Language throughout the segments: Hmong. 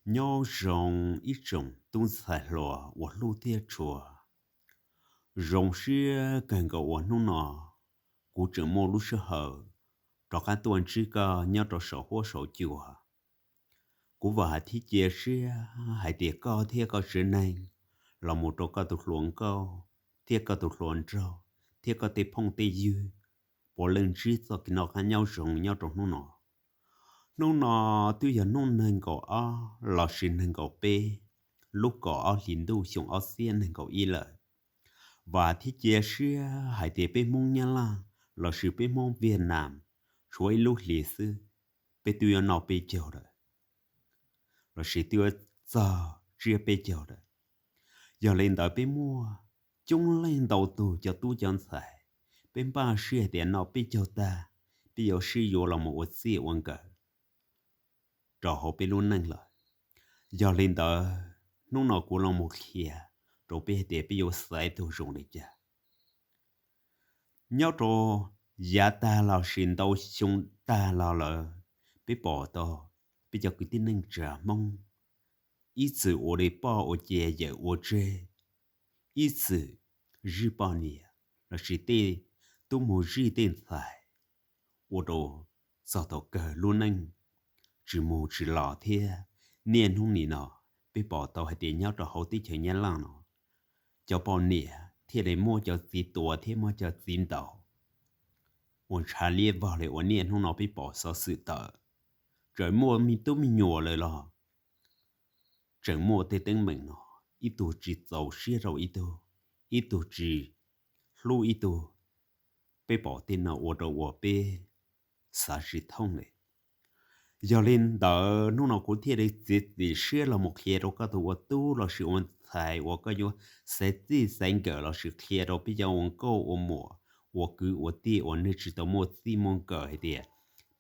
Nyob zoo ib tsoom tub ntxhais hluas uas hlub thiab tshua. Zoo siab kawg nkaus uas hnub no kuv tseem muaj lub sij hawm rov qab tuaj ntsib koj nyob rau saum huab saum cua. Kuv vam thiab cia siab hais tias koj thiab koj tsev neeg, los mus rau koj tus hluas nkauj thiab koj tus hluas nraug thiab koj tej phooj tej ywg, puav leej ntsib txoj kev noj qab nyob zoo nyob rau hnub no. Hnub no twb yog hnub nees nkaum ob lossis nees nkaum peb, lub kaum ob hlis ntuj xyoo ob txhiab nees nkaum ib lawm. Vam thiab cia siab hais tias peb Hmoob Nyab Laj lossis peb Hmoob Viaj Nam, tshuav ib lub hlis xwb, peb twb yuav noj peb caug lawm, lossis twb yuav txog tsiab peb caug lawm. Yog li ntawd peb muaj coob leej ntau tug cov tub cov ntxhais, peb npaj siab hais tias noj peb caug tag, peb yuav sib yuav los mus ua txij ua nkawm rau hauv peb lub neej lawm. Yog li ntawd hnub no kuv los mus qhia rau peb hais tias peb yuav xaiv tug zoo li cas. Nyob rau yav tag lossis ntau xyoo tag los lawm, peb pom tau peb cov kwv tij neej tsa Hmoob ib txwm ua li poj ua ce yawm ua tseg, ib txwm zij poj niam lossis tej tub mus zij tej ntxhais, ua rau txog thaum kawg lub neej tsis mus tsis los thiab. Niaj hnub nim no peb pom tau hais tias nyob rau hauv teb chaws Nyab Laj no, cov poj niam thiaj li muab cov txiv tua thiab muab cov txiv ntaus ua ntshav liab vog li uas niaj hnub no peb pom xov xwm tawm. Tseem muaj me tub me nyuam lawm los tseem muaj tej teeb meem no, ib tug tsis txaus siab rau ib tug, ib tug tsis hlub ib tug. Peb pom tej no ua rau uas peb xav tsis thooj li. Yog li ntawd hnub no kuv thiaj li txiav txim siab los mus qhia rau koj tus ua tub lossis ua ntxhais uas koj yuav xaiv txij xaiv nkawm lossis qhia rau peb cov ua nkauj ua muam, ua kwv ua tij uas nej tsis tau muaj txij muaj nkawm hais tias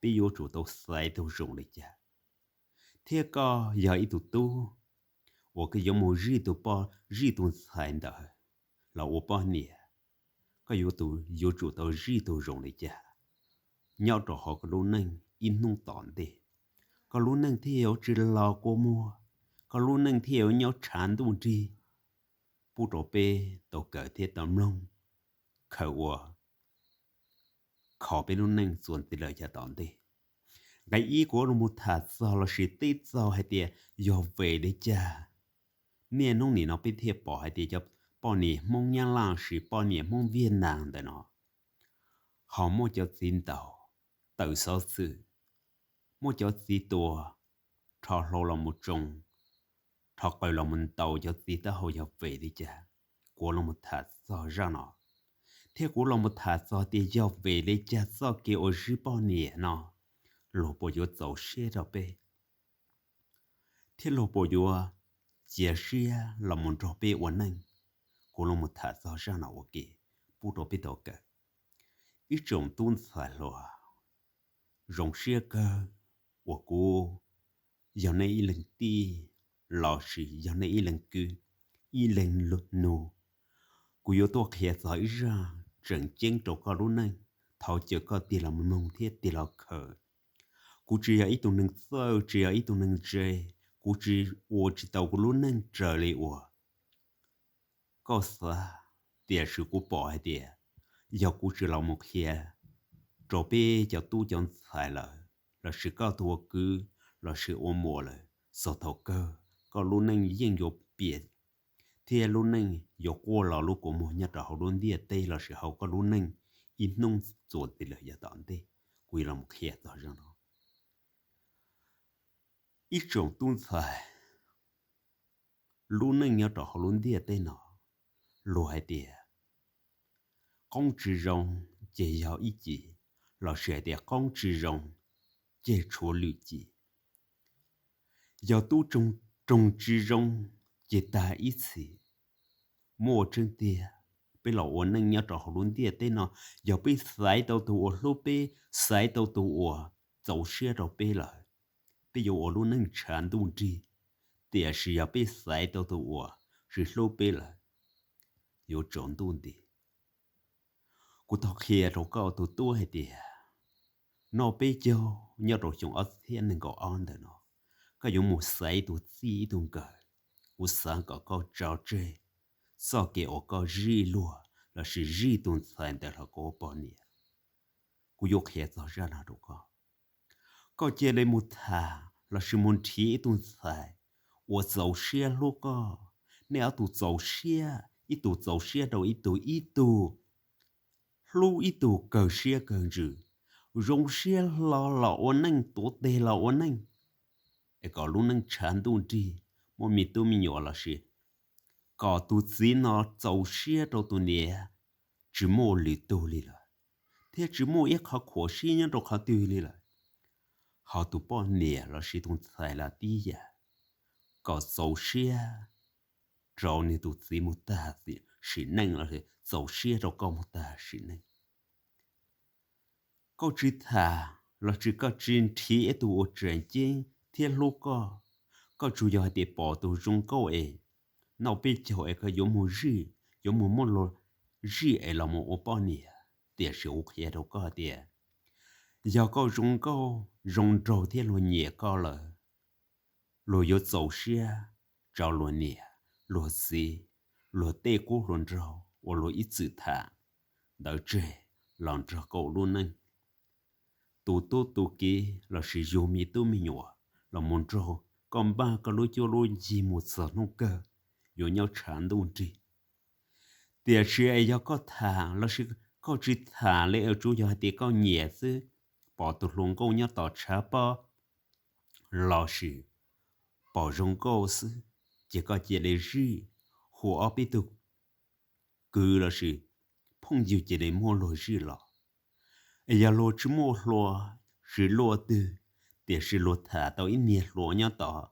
peb yuav tsum tau xaiv tug zoo li cas. Thiab koj yog ib tug tub uas koj yuav mus zij tus poj zij tus ntxhais ntawd los ua poj niam, koj yuav tus yuav tsum tau zij tus zoo li cas nyob rau hauv koj lub neej ib hnub tom ntej. Koj lub neej thiaj yuav tsis los kua muag, koj lub neej thiaj yuav nyob tshav ntuj nrig, pub rau peb tau kawm thiab tau mloog, khaws ua kho peb lub neej txuas ntxiv lawm yav tom ntej. Nqe ib kuv los mus tham txog lossis teb txog hais tias yog vim li cas niaj hnub nim no peb thiaj pom hais tias cov poj niam Hmoob Nyab Laj lossis poj niam Hmoob Viaj Nam ntawm no ho muaj cov txiv ntaus, tawm xov xwm, muaj cov txiv tua, rho hlau los mus tsoo, rho qws los mus ntaus cov txiv taub hau yog vim li cas. Kuv los mus tham txog zaj no, thiab kuv los mus tham txog tias yog vim li cas txoj kev uas zij poj niam no luag puas yuav txaus siab rau peb, thiab luag puas yuav cia siab los mus nrog peb ua neej. Kuv los mus tham txog zaj no ua ke pub rau peb tau kawm. Ib tsoom tub ntxhais hluas, zoo siab kawg uas kuv yog nej ib leeg tij lossis yog nej ib leeg kwv, ib leeg nus, kuv yuav tuaj qhia txog ib zaj tseem ceeb rau koj lub neej. Thov caw koj tig los mloog thiab tig los khaws. Kuv tsis yog ib tug neeg txawj, tsis yog ib tug neeg ntse, kuv tsis ua tsis tau kuv lub neej raws li uas koj xav, tiam sis kuv pom hais tias yog kuv tsis los mus qhia rau peb cov tub cov ntxhais lawm, lossis koj tus ua kwv lossis ua muam lawm, txog thaum kawg koj lub neej yeej yuav piam thiab lub neej yuav quaj los lub kua muag nyob rau hauv lub ntiaj teb lossis hauv koj lub neej ib hnub txuas ntxiv lawm yav tom ntej. Kuv yuav los qhia txog zaj no. Ib tsoom tub ntxhais, lub neej nyob rau hauv lub ntiaj teb no, luag hais tias qoob tsis zoo ces yog ib cim, lossis hais tias qoob tsis zoo ces tshuav lwm cim. Yog tub roog tsis zoo ces tag ib txhis. Muaj tseeb tiag, peb los ua neej nyob rau hauv lub ntiaj teb no, yog peb xaiv tau tus uas hlub peb, xaiv tau tus uas txaus siab rau peb lawm, peb yuav ua lub neej tshav ntuj nrig. Tiam sis yog peb xaiv tau tus uas tsis hlub peb lawm, yuav tsaus ntuj nti. Kuv thov qhia rau koj tus tub hais tias, noj peb caug nyob rau xyoo ob txhiab nees nkaum ob ntawm no, koj yuav mus xaiv ib tug txij ib tug nkawm. Kuv xav kom koj tso tseg txoj kev uas koj zij luag lossis zij tus ntxhais ntawd los koj ua poj niam. Kuv yuav qhia txog zaj no rau koj. Koj cia li mus tham lossis mus nrhiav ib tug ntxhais uas txaus siab hlub koj. Nej ob tug txaus siab, ib tug txaus siab rau ib tug, ib tug hlub ib tug kawg siab kawg ntsws, zoo siab hlo los ua neej, tuav teg los ua neej. Es kom lub neej tshav ntuj nrig, muaj me tub me nyuam lossis kom tus txiv no txaus siab rau tus niam, tsis muaj lwm tus li lawm, thiab tsis muaj ib qhov khuam sib nyob rau qhov twg li lawm. Ho tus poj niam lossis tus ntxhais los tib yam, kom txaus siab rau nws tus txiv mus tag sim neej los txaus siab rau koj mus tag sim neej. Koj tsis tham lossis koj tsis nrhiav ib tug uas tseem ceeb thiab hlub koj, koj tsuas yog hais tias pom tus zoo nkauj es noj peb caug es koj yuav mus zij, yuav mus muab luag zij es los mus ua poj niam. Tiam sis kuv qhia rau koj tias, yog koj zoo nkauj zoo nraug thiab luag nyiam koj lawm, luag yuav txaus siab tso luag niam, luag txiv, luag tej qub hluas nraug uas luag ib txwm tham ntawd tseg los nrog koj ua lub neej. Tu tub tu kiv lossis yug me tub me nyuam los mus nrog koj npaj koj lub cuab lub yig mus txog hnub kawg, yuav nyob tshav ntuj nrig. Tiam sis es yog koj tham lossis koj tsis tham li, tsuas yog hais tias koj nyiam xwb, pom tus hluas nkauj nyob tom tshav pob lossis pom zoo nkauj xwb, ces koj cia li zij, hu ob peb tug kwv lossis phooj ywg cia li muab luag zij los. Es yog luag tsis muaj hluas, tsis luaj twg, tiam sis luag tham tau ib niag hluas nyob tod,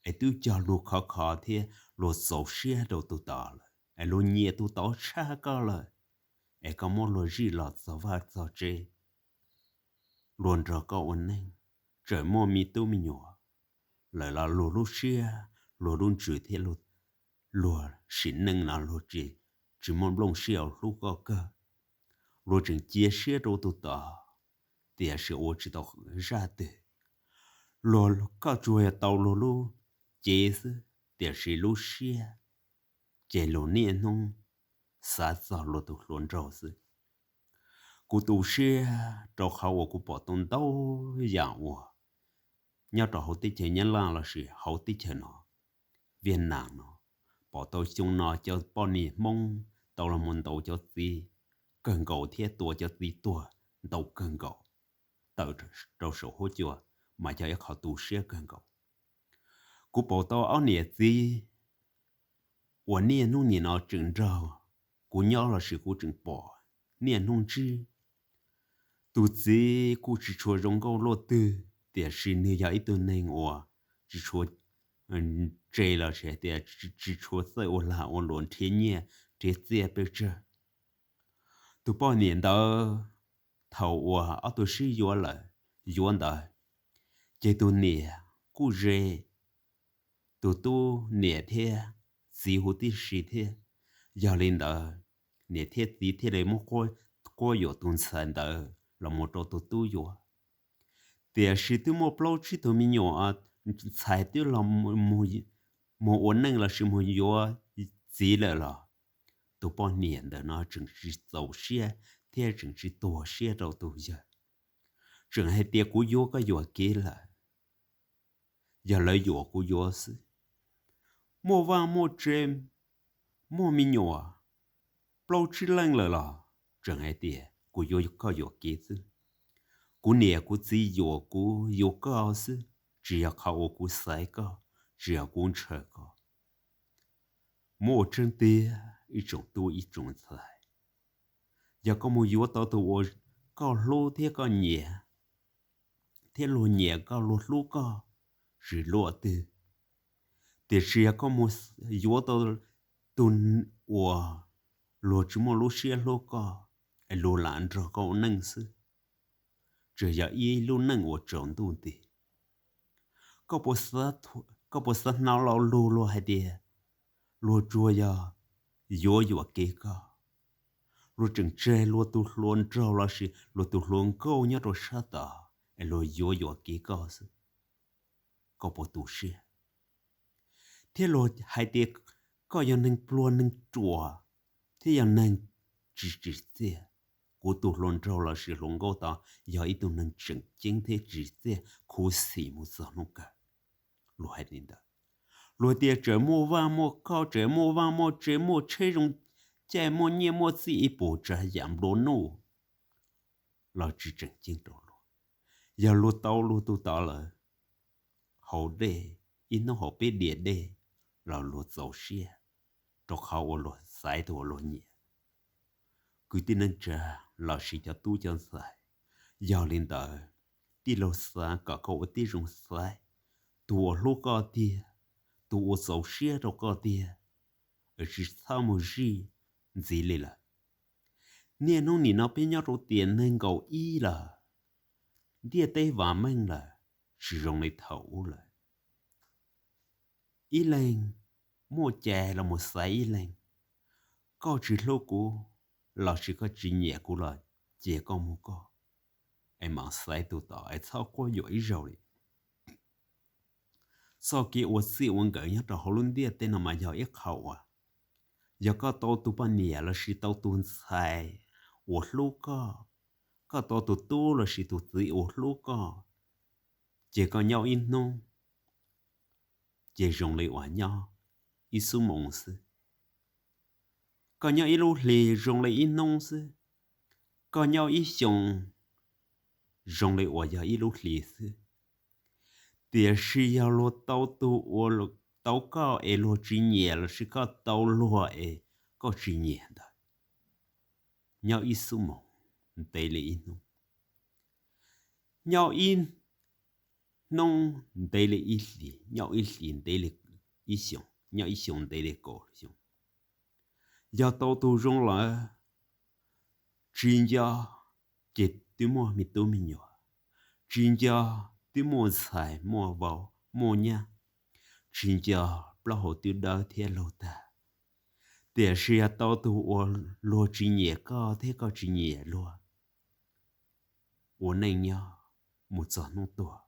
es twb cog lus khov kho thiab luag txaus siab rau tus tod lawm, es luag nyiam tus tod tshaj koj lawm, es koj muab luag zij los txog vaj txog tsev, luag nrog koj ua neej, tseem muaj me tub me nyuam lawm los luag lub siab, luag lub ntsws thiab luag sim neej no luag tsis, tsis muaj nplooj siab hlub koj kawg. Luag tseem cia siab rau tus tod, tiam sis ua tsis tau zaj twg. Luag, koj tsuas yog tau luag lub cev xwb, tiam sis lub siab ces luag niaj hnub xav txog luag tus hluas nraug xwb. Kuv tu siab rau qhov uas kuv pom tau ntau yam uas nyob rau hauv teb chaws Nyab Laj lossis hauv teb chaws no, Viaj Nam no, pom tau xyoo no cov poj niam Hmoob tau los mus ntaus cov txiv kawg nkaus thiab tua cov txiv tuag ntau kawg nkaus, tawm rau saum huab cua, mas yog ib qho tu siab kawg nkaus. Kuv pom tau ob niam txiv uas niaj hnub nim no tseem nrog kuv nyob lossis kuv tseem pom niaj hnub ntsib. Tus txiv kuj tsis tshua zoo nkauj luaj twg, tiam sis nws yog ib tug neeg uas tsis tshua tse lossis tias tsis tshua txawj ua lag ua luam nrhiav nyiaj nrhiav txiaj peb tsawg. Tus poj niam ntawd, thaum uas ob tug sib yuav lawm, yuav ntawd, ces tus niam kuj ze tus tub niam thiab txiv huv tib si thiab. Yog li ntawd, niam thiab txiv thiaj li muab quab yuam tus ntxhais ntawd los mus rau tus tub yuav. Tiam sis twb muaj plaub tsib tug me nyuam, ntxhais twb los mus ua neej lossis mus yuav txiv lawm los tus poj niam ntawm no tseem tsis txaus siab thiab tseem tsis tuag siab rau tus yawg. Tseem hais tias, kuv yuav koj yuam kev lawm, yog lawv yuam kuv yuav xwb. Muaj vaj muaj tse, muaj me nyuam plaub tsib leej lawm los tseem hais tias kuv yuav koj yuam kev xwb. Kuv niam kuv txiv yuam kuv yuav koj xwb, tsis yog qhov uas kuv xaiv koj, tsis yog kuv ntshaw koj. Muaj tseeb tiag ib tsoom tub ib tsoom ntxhais, yog koj mus yuav tau tus uas koj hlub thiab koj nyiam, thiab luag nyiam koj luag hlub koj, tsis luaj twg. Tiam sis yog koj mus yuav tau tus uas luag tsis muaj lub siab hlub koj, es luag lam nrog koj ua neej xwb, tsuas yog ib lub neej uas tsaus ntuj nti. Koj puas xav hnov lo lus luag hais tias luag tsuas yog yuav yuam kev koj, luag tseem tseg luag tus hluas nraug lossis luag tus hluas nkauj nyob rau sab tod es luag yuav yuam kev koj xwb? koj puas tu siab? Thiab luag hais tias koj yog neeg pluag neeg ruam thiab yog neeg tsis tsim txiaj. Kuv tus hluas nraug lossis hluas nkauj tod yog ib tug neeg tseem ceeb thiab tsim txiaj khuv xim mus txog hnub kawg. Luag hais li ntawd. Luag tias tseem muaj vaj muaj khauj, tseem muaj vaj muaj tsev, muaj tsheb zoo caij, muaj nyiaj muaj txiaj ib puas tsav yam nplua nuj los tsis tseem ceeb rau luag. Yog luag tau luag tus tod lawm, haus dej, ib hnub haus peb diav dej los luag txaus siab, rau qhov uas luag xaiv tus uas luag nyiam. Kwv tij neej tsa lossis cov tub cov ntxhais, yog li ntawd, tij laug xav kom koj ua tib zoo xaiv tus uas hlub koj tiag, tus uas txaus siab rau koj tiag, tsis txhob mus zij ntxiv li lawm. Niaj hnub nim no peb nyob rau tiam nees nkaum ib lawm, ntiaj teb vam meej lawm, tsis zoo li thaum ub lawm. Ib leeg muaj cai los mus xaiv ib leeg. Koj tsis hlub kuv lossis koj tsis nyiam kuv los cia koj mus koj, es mam xaiv tus tod es txhob quab yuam ib zaug li. Txoj kev ua txij ua nkawm nyob rau hauv lub ntiaj teb no mas yog ib qho uas yog koj tau tus poj niam lossis tau tus ntxhais uas hlub koj, koj tau tus tub lossis tus txiv uas hlub koj, ces koj nyob ib hnub ces zoo li uas nyob ib xuab moos xwb. Koj nyob ib lub hlis zoo li ib hnub xwb. Koj nyob ib xyoos zoo li uas yog ib lub hlis xwb. Tiam sis yog luag tau tus uas tau koj es luag tsis nyiam lossis koj tau luag es koj tsis nyiam ntawd, nyob ib xuab moos ntev li ib hnub, nyob ib hnub ntev li ib hlis, nyob ib hlis ntev li ib xyoos, nyob ib xyoos ntev li kaum xyoo. Yog tau tus zoo lawm, tsis nco ces twb muaj me tub me nyuam, tsis nco twb muaj ntxhais muaj vauv muaj nyab, tsis nco plaub hau twb dawb thiab laug tag. Tiam sis yog tau tus uas luag tsis nyiam koj thiab koj tsis nyiam luag, ua neej nyob mus txog hnub tuag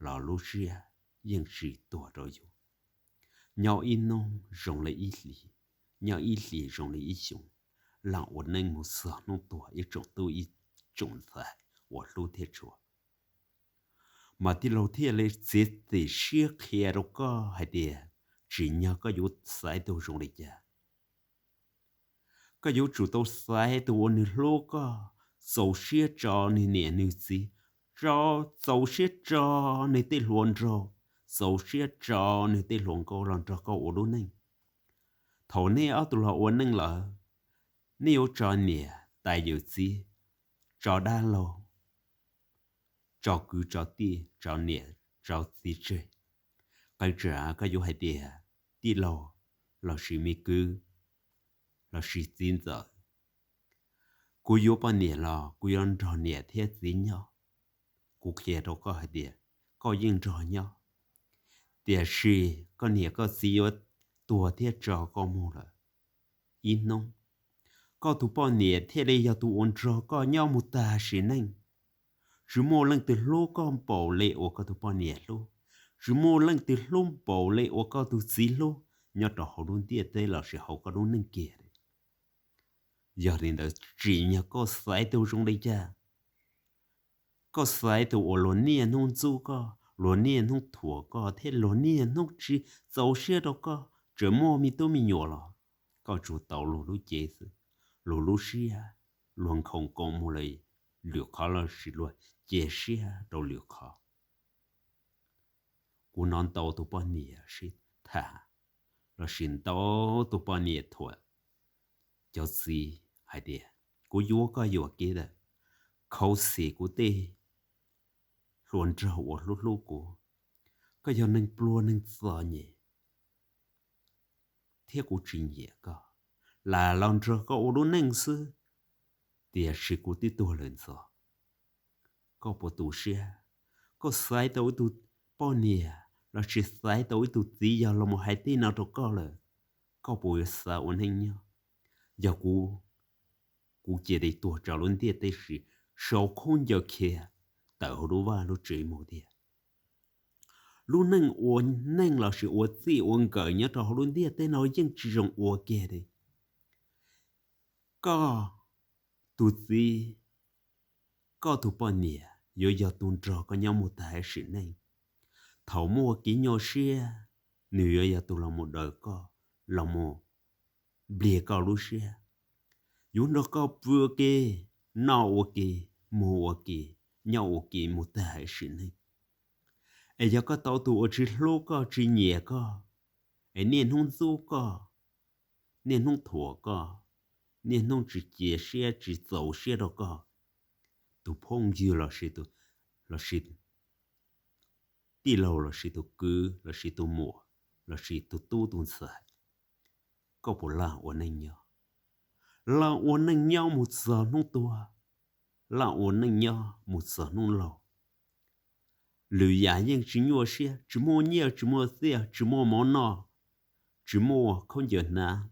los lub siab yeej tsis tuag rau yus. Nyob ib hnub zoo li ib hlis, nyob ib hlis zoo li ib xyoos, lam ua neej mus txog hnub tuag ib tsoom tub ib tsoom ntxhais uas hlub thiab tshua. Mas tij laug thiaj li txiav txim siab qhia rau koj hais tias tsim nyog koj yuav xaiv tus zoo li cas. Koj yuav tsum tau xaiv tus uas nws hlub koj, txaus siab tso nws niam nws txiv, txaus siab tso nws tej hluas nraug, txaus siab tso nws tej hluas nkauj los nrog koj ua lub neej. Thaum nej ob tug los ua neej lawm, nej yuav tso niam tais yawm txiv, tso dab laug, tso kwv tso tij, tso niam tso txiv tseg. Qee tsam koj yuav hais tias tij laug lossis me kwv lossis txiv ntxawm, kuv yuav poj niam los kuv yuav nrog niam thiab txiv nyob. Kuv qhia rau koj hais tias koj yeej nrog nyob, tiam sis koj niam koj txiv yuav tuag thiab tso koj mus lawm. Ib hnub, koj tus poj niam thiaj li yog tus uas nrog koj nyob mus tag sim neej. Tsis muaj leej twg hlub koj npaum li uas koj tus poj niam hlub, tsis muaj leej twg hlub npaum li uas koj tus txiv hlub nyob rau hauv lub ntiaj teb lossis hauv koj lub neej kiag li. Yog li ntawd tsim nyog koj xaiv tus zoo li cas. Koj xaiv tus uas luag niaj hnub ntxub koj, luag niaj hnub thuam koj thiab luag niaj hnub tsis txaus siab rau koj, tseem muaj me tub me nyuam los koj tsuas tau luag lub cev xwb, luag lub siab, luag nkhaus koos mus lawm lwm qhov lossis luag cia siab rau lwm qhov. Kuv hnov ntau tus poj niam sib tham lossis ntau tus poj niam thuam cov txiv hais tias, kuv yuav koj yuam kev lawm, khuv xim kuv tej hluas nraug uas hlub hlub kuv, koj yog neeg pluag neeg txom nyem thiab kuv tsis nyiam koj, lam los nrog koj ua lub neej xwb, tiam sis kuv twb tuag lawm ntxov. Koj puas tu siab? Koj xaiv tau ib tug poj niam lossis xaiv tau ib tug txiv yog los mus hais tej no rau koj lawm, koj puas yuav xav ua neej nyob? Yog kuv, kuv cia li tuag tso lub ntiaj teb, sau khub ncaws khiav tawm hauv lub vaj lub tsev mus tiag. Lub neej ua neej lossis ua txij ua nkawm nyob rau hauv lub ntiaj teb no yeej tsis zoo ua kiag li. Koj tus txiv, koj tus poj niam yuav yog tus nrog koj nyob mus tag sim neej. Thaum muaj kev nyuaj siab, nws yuav yog tus los mus daws koj, los mus npliag koj lub siab. Yuav nrog koj pw ua ke, noj ua ke, mus ua ke, nyob ua ke mus tag sim neej. Es yog koj tau tus uas tsis hlub koj, tsis nyiam koj, es niaj hnub ntxub koj, niaj hnub thuam koj, niaj hnub tsis cia siab tsis txaus siab rau koj, tus phooj ywg lossis, lossis tij laug lossis tus kwv lossis tus muam lossis tus tub tus ntxhais, koj puas laj ua neej nyob? Laj ua neej nyob mus txog hnub tuag, laj ua neej nyob mus txog hnub laus. Lwm yam yeej tsis nyuaj siab, tsis muaj nyiaj tsis muaj txiaj, tsis muaj mov noj, tsis muaj khaub ncaws hnav,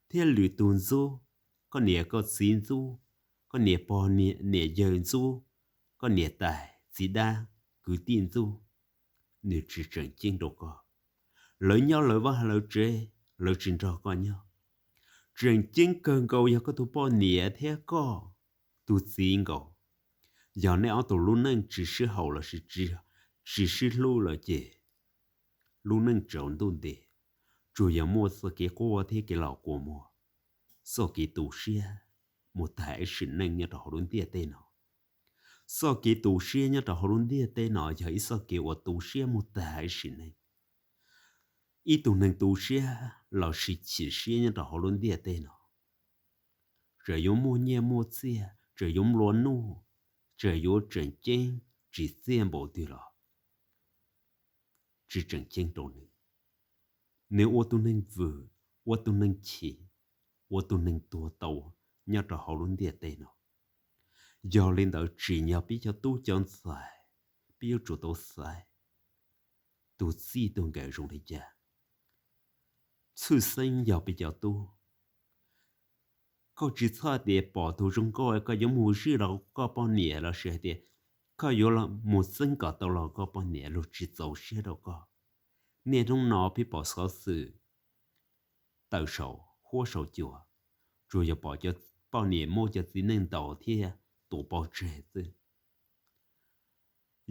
thiab lwm tus ntxub, koj niam koj txiv ntxub, koj niam pog niam yawg ntxub, koj niam tais txiv dab kwv tij ntxub, nws tsis tseem ceeb rau koj. Lawv nyob lawv vaj lawv tsev, lawv tsis nrog koj nyob. Tseem ceeb kawg nkaus yog koj tus poj niam thiab koj tus txiv nkaus. Yog nej ob tug lub neej tsis sib haum lossis tsis sib hlub lawm ces lub neej tsaus ntuj nti, tsuas yog muaj txoj kev quaj thiab kev los kua muag, txoj kev tu siab mus tag ib sim neej nyob rau hauv lub ntiaj teb no. Txoj kev tu siab nyob rau hauv lub ntiaj teb no yog ib txoj kev uas tu siab mus tag ib sim neej. Ib tug neeg tu siab lossis chim siab nyob rau hauv lub ntiaj teb no, txawm yuav muaj nyiaj muaj txiaj, txawm yuav nplua nuj, txawm yuav tseem ceeb tsis txiaj npaum twg los tsis tseem ceeb rau nws. Nws ua tus neeg vwm, ua tus neeg chim, ua tus neeg tuag tau nyob rau hauv lub ntiaj teb no. Yog li ntawd tsim nyog peb cov tub cov ntxhais, peb yuav tsum tau xaiv tus txij tus nkawm zoo li cas. Tshwj xeeb yog peb cov tub, koj tsis txhob hais tias pom tus zoo nkauj koj yuav mus zij los koj poj niam lossis hais tias koj yuav mus txeeb kom tau los koj poj niam, luag tsis txaus siab rau koj. Niaj hnub no peb pom xov xwm tawm saum huab saum cua, tsuas yog pom cov poj niam muab cov txiv neej ntaus thiab tua pov tseg xwb.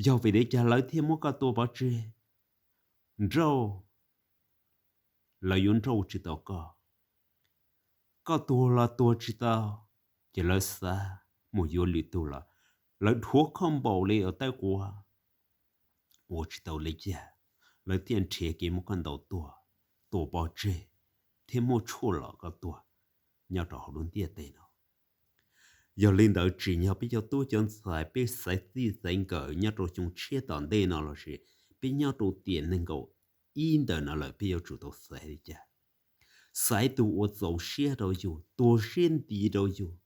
Yog vim li cas lawv thiaj muab koj tua pov tseg? Nrauj, lawv yuav nrauj tsis tau koj. Koj tuag los tuag tsis tau, ces lawv xav mus yuav lwm tug los lawv dhuav koj npaum li uas taub quav, ua tsis tau li cas, lawv thiaj nrhiav kev muab koj ntaus tuag, tua pov tseg, thiab muab tshuaj lom koj tuag nyob rau hauv lub ntiaj teb no. Yog li ntawd tsim nyog peb cov tub cov ntxhais peb xaiv txij xaiv nkawm nyob rau xyoo tshiab tom ntej no lossis peb nyob rau tiam nees nkaum ib ntawm no lawm peb yuav tsum tau xaiv li cas? Xaiv tus uas txaus siab rau yus, tuag siab nti rau yus.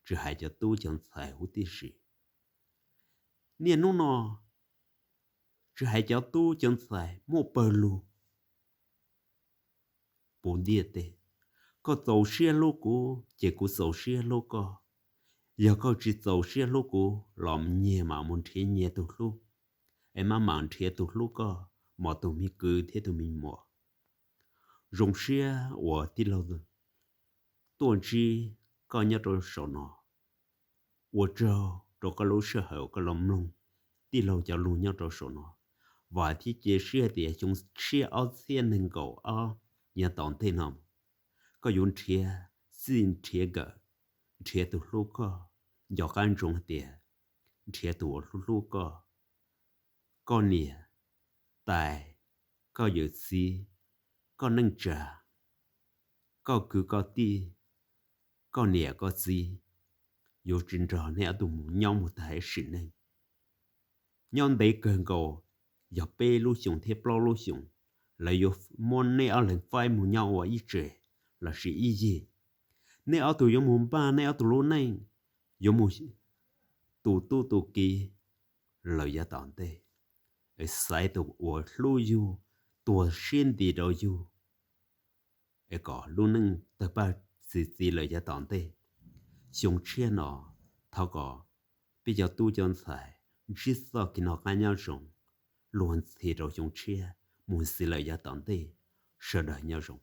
Tsis hais cov tub cov ntxhais huv tib si, niaj hnub no tsis hais cov tub cov ntxhais muaj pawg lug puv ntiaj teb. Koj txaus siab hlub kuv ces kuv txaus siab hlub koj. Yog koj tsis txaus siab hlub kuv los nyias mam mus nrhiav nyias tus hlub, es maj mam nrhiav tus hlub koj, mos tus me kwv thiab tus me muam. Zoo siab uas tij laug tuaj ntsib koj nyob rau saum no. Ua tsaug rau koj lub sij hawm koj los mloog tij laug cov lus nyob rau saum no. Vam thiab cia siab tias xyoo tshiab ob txhiab nees nkaum ob yav tom ntej no koj yuav nrhiav txij nrhiav nkawm, nrhiav tus hlub koj, nco qab ntsoov hais tias nrhiav tus uas hlub hlub koj. Koj niam tais, koj yawm txiv, koj neej tsa, koj kwv koj tij, koj niam koj txiv yuav tsis nrog nej ob tug mus nyob mus tag ib sim neej. Nyob ntev kawg nkaus, yog peb lub xyoos thiab plaub lub xyoos, lawv yuav muab nej ob leeg faib mus nyob ua ib tse lossis ib yig. Nej ob tug yuav mus npaj nej ob tug lub neej, yuav mus tu tub tu kiv lawm yav tom ntej. Xaiv tus uas hlub yug, tuag siab nti rau yug, es kom lub neej tawg paj txi txiv lawm yav tom ntej. Xyoo tshiab no, thov kom peb cov tub cov ntxhais ntsib txoj kev noj qab nyob zoo, luag ntxhi rau xyoo tshiab mus ntxiv lawm yav tom ntej. Sawv daws nyob zoo.